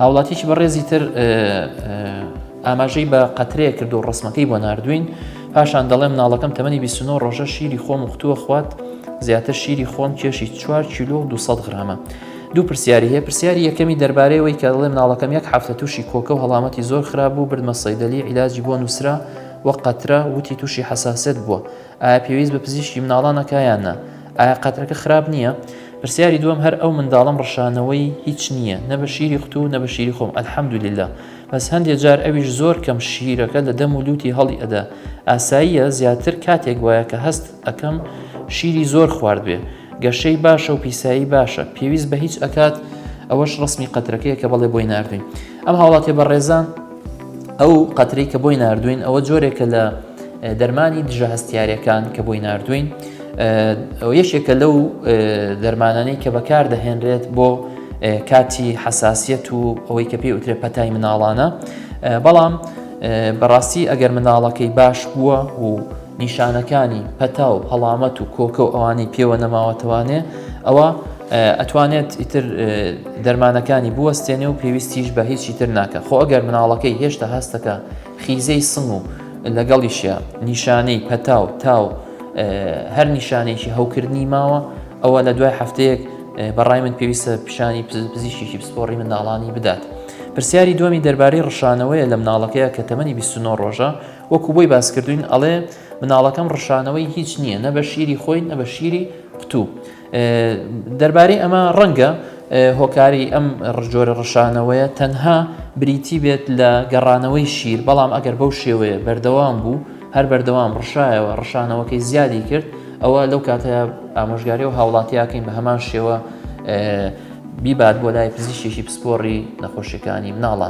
هاوڵاتیەکی بەڕێزی تر ئاماژەی بە قەترەیەک کرد و ڕسمەکەی بۆ ناردوین پاشان دەڵێ مناڵەکەم تەمەنی 29 ڕۆژە شیری خۆم و قوتووە خوات زیاتر شیری خۆم کێشی 4 کیلۆ و 200 غرامە دوو پرسیاری هەیە پرسیاری یەکەمی دەربارەیەوەی کە دەڵێ مناڵەکەم یەک هەفتە تووشی کۆکە و هەڵامەتی زۆر خراپ بوو بردمە سەیدەلی عیلاجی بۆ نووسرا وە قەترە وتی تووشی حەساسیەت بووە ئایا پێویست بە پزیشکی مناڵان ئەکا یان نا؟ ئایا قەترەکە خراپ نییە؟ پرسیاری دووەم هەر ئەو منداڵەم ڕشانەوەی هیچ نییە نە بە شیری قوتوو نە بە شیری خۆم الحمدللە بەس هەندێ جار ئەویش زۆر کەم شیرەکە لە دەم و لوتی هەڵی ئەدا ئاساییە زیاتر کاتێک وایە کە هەست ئەکەم شیری زۆر خواردبێ گەشەی باشە و پیسایی باشە پێویست بە هیچ ئەکات ئەوەش ڕسمی قەترەکەیە کە بەڵێ بۆی ناردوین ئەم هاوڵاتیە بەڕێزان ئەو قەترەی کە بۆی ناردوین ئەوە جۆرێکە لە دەرمانی دژە هەستیارەکان کە بۆی ناردوین یەکێکە لەو دەرمانانەی کە بەکار دەهێنرێت بۆ کاتی حەساسیەت و ئەوەی کە پێی وترێ پەتای مناڵانە بەڵام بەڕاستی ئەگەر مناڵەکەی باش بووە و نیشانەکانی پەتا و هەڵامەت و کۆکە و ئەوانەی پێوە نەماوەتەوانێ ئەوە ئەتوانێت ئیتر دەرمانەکانی بوەستێنێ و پێویستیش بە هیچی تر ناکە خۆ ئەگەر مناڵەکەی هێشتا هەستەکە خیزەی سنگ و لەگەڵیشە نیشانەی پەتا و تا و هەر نیشانێکی هەوکردنی ماوە ئەوە لە دوای هەفتەیەک بەڕای من پێویستە پیشانی پزیشکێکی پسپۆڕی منداڵانی بدات. پرسیاری دووەمی دەربارەی ڕشانەوەیە لە مناڵەکەیە کە تەمەنی 29 ڕۆژە وەکو بۆی باسکردوین ئەڵێ مناڵەکەم ڕشانەوەی هیچ نییە نە بە شیری خۆی نە بە شیری قوتوو دەربارەی ئەمە ڕەنگە هۆکاری ئەم ڕجۆرە ڕشانەوەیە تەنها بریتی بێت لە گەڕانەوەی شیر بەڵام ئەگەر بەو شێوەیە بەردەوام بوو هەر بەردەوام ڕشایەوە ڕشانەوەکەی زیادی کرد ئەوە لەو کاتەیە ئامۆژگاری و هاوڵاتیاکەین بە هەمان شێوە بیبات بۆ لای پزیشکێکی پسپۆڕی نەخۆشیەکانی مناڵان.